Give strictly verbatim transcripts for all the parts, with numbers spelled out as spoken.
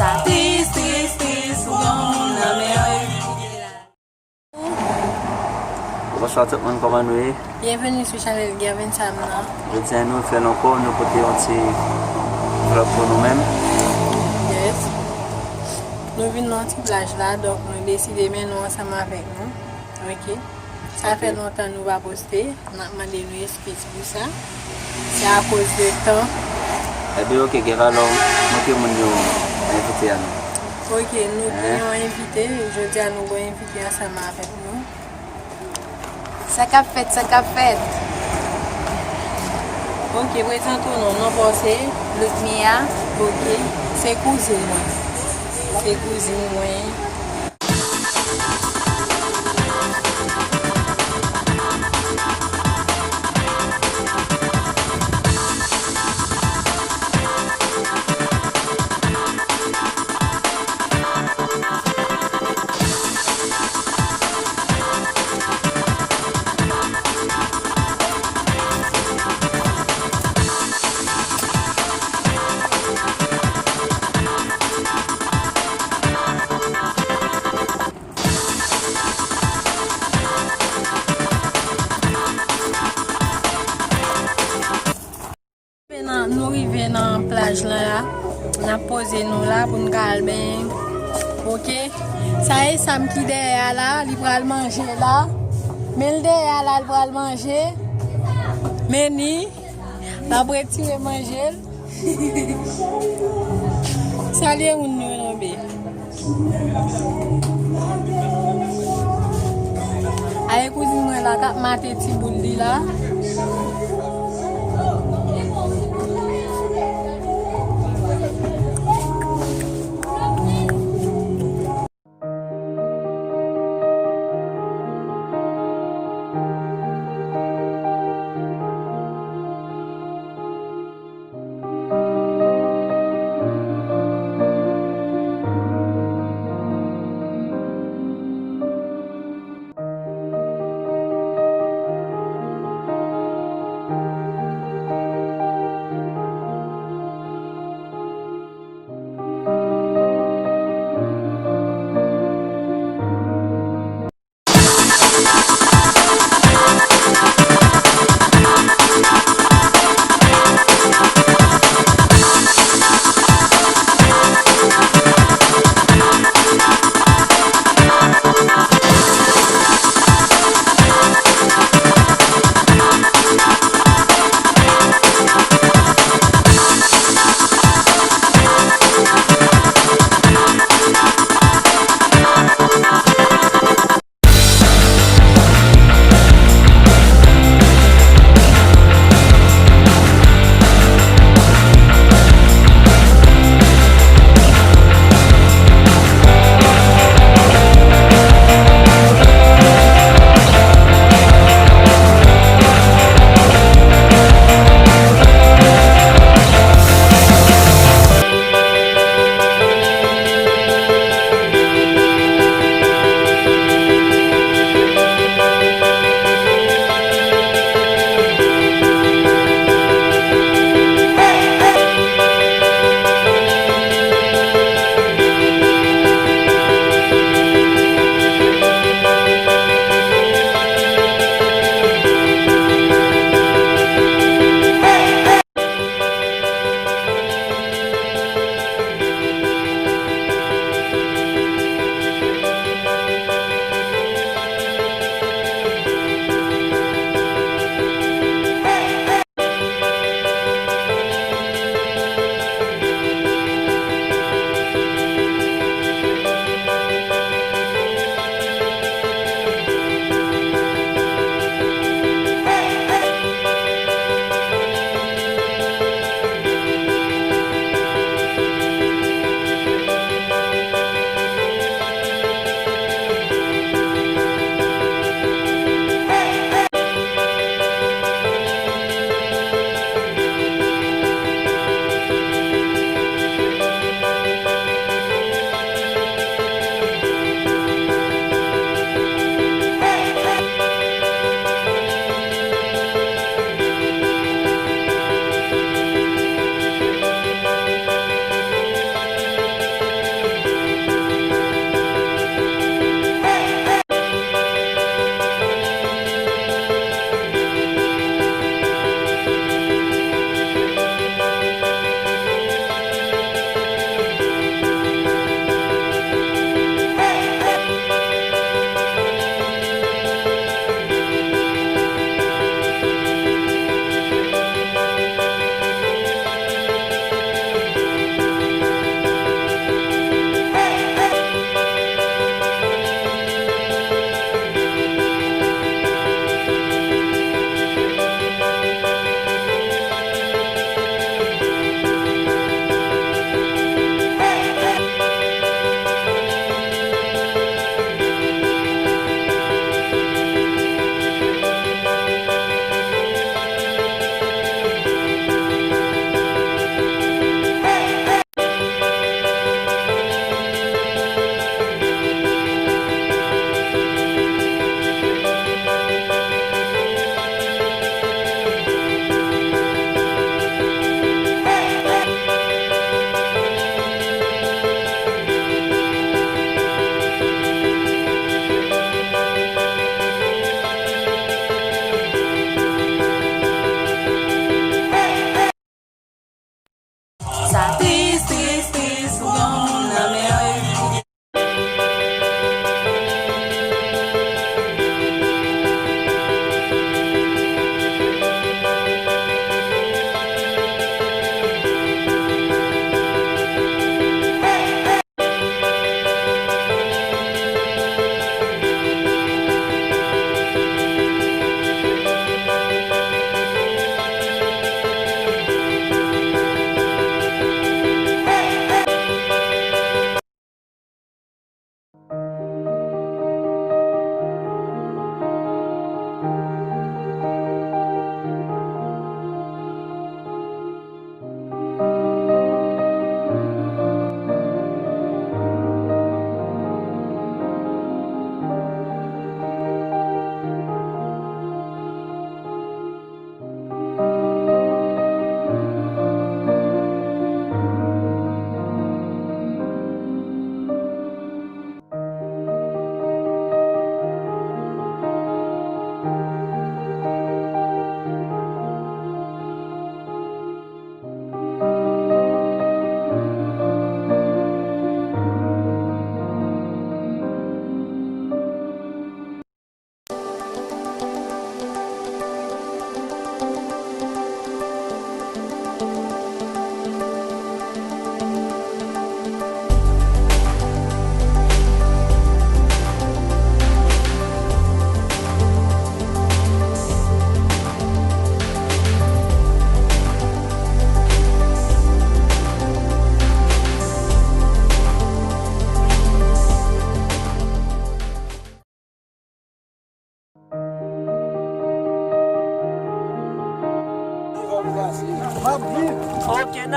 Tris, tris, tris, pou granmoun nan men yo. Bonswa tout moun, kòman nou ye? Byenveni sou chanèl Gervin Sam nan. Jodi a nou fè l ankò, nou pote yon ti vlòg pou nou menm. Yes. Nou vin nan ti plaj la, donk nou deside mennen nou ansanm avèk nou. Ok. Sa fè lontan nou pa poste. N ap mande nou eskiz pou sa. Se akoz de tan. Ebyen, ok, Geva, alò, montre moun yo envite a nou. Ok, nou gen yon envite. Jodi a nou gen yon envite ansanm avèk nou. Sa k ap fèt, sa k ap fèt? Ok, prezante w non. Non pa w se? Ludmia. Ok. Se kouzin mwen. Se kouzin mwen. Nan, nou rive nan plaj lan la. N ap poze nou la pou n ka al benyen. Ok. Sa e Sam ki dèyè a la, li pral manje la. Men l dèyè a la, li pral manje. Men ni, l ap retire manje l. Salye moun nou non be. Ale kouzin mwen la k ap mate ti boul li la.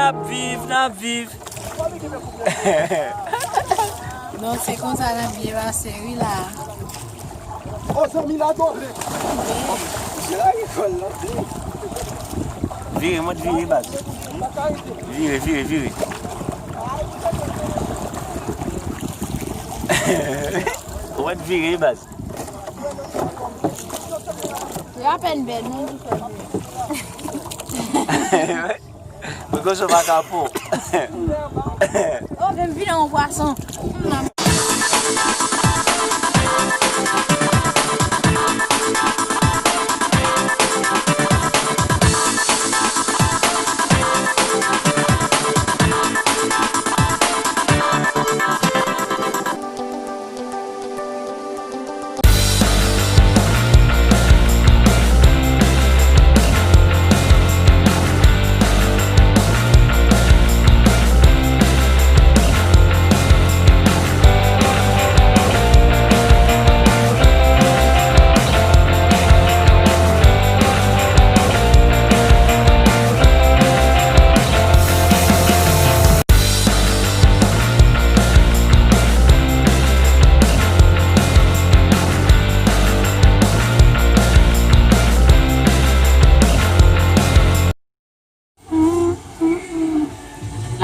N ap viv, n ap viv. Non, se konsa n ap byen pase, wi, la. Ô, zanmi, la tonbe. Se la lekòl la. Vire, mwen vire, baz. Vire, vire, vire. Ou mèt vire, baz. Yo apèn bèl, non, li fè bèl. Mwen konn se pa ka po. Oh, vin vin yon pwason.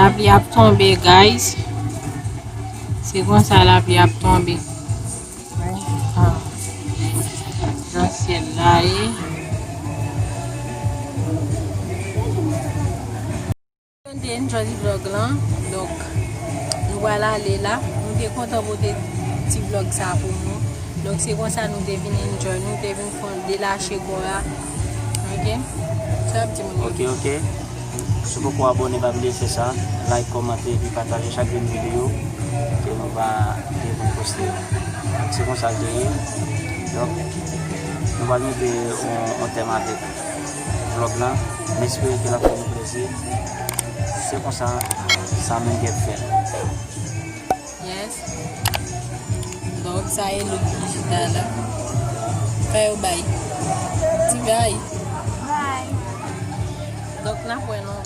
Lapli ap tonbe, guys. Se konsa lapli ap tonbe. Nan syèl la, e. Nou te enjoy vlog lan, donk nou pral ale la. Nou te kontan pote ti vlog sa pou nou. Donk se konsa nou te vin enjoy, nou te vin fè delache kò a. Ok? Sa ap di moun yo. Ok, ok. Si w poko abòne, pa bliye fè sa. Like, kòmante, epi pataje chak grenn videyo ke nou va, ke nou poste. Se konsa l te ye. Donk, nou pral mete yon, yon tèm avèk vlog lan. M espere ke l ap fè nou plezi. Se konsa, sa menm k ap fèt. Yes. Donk, sa e look digital la. Fè yo bay. Ti bay. Bay. Donk, n ap wè nou.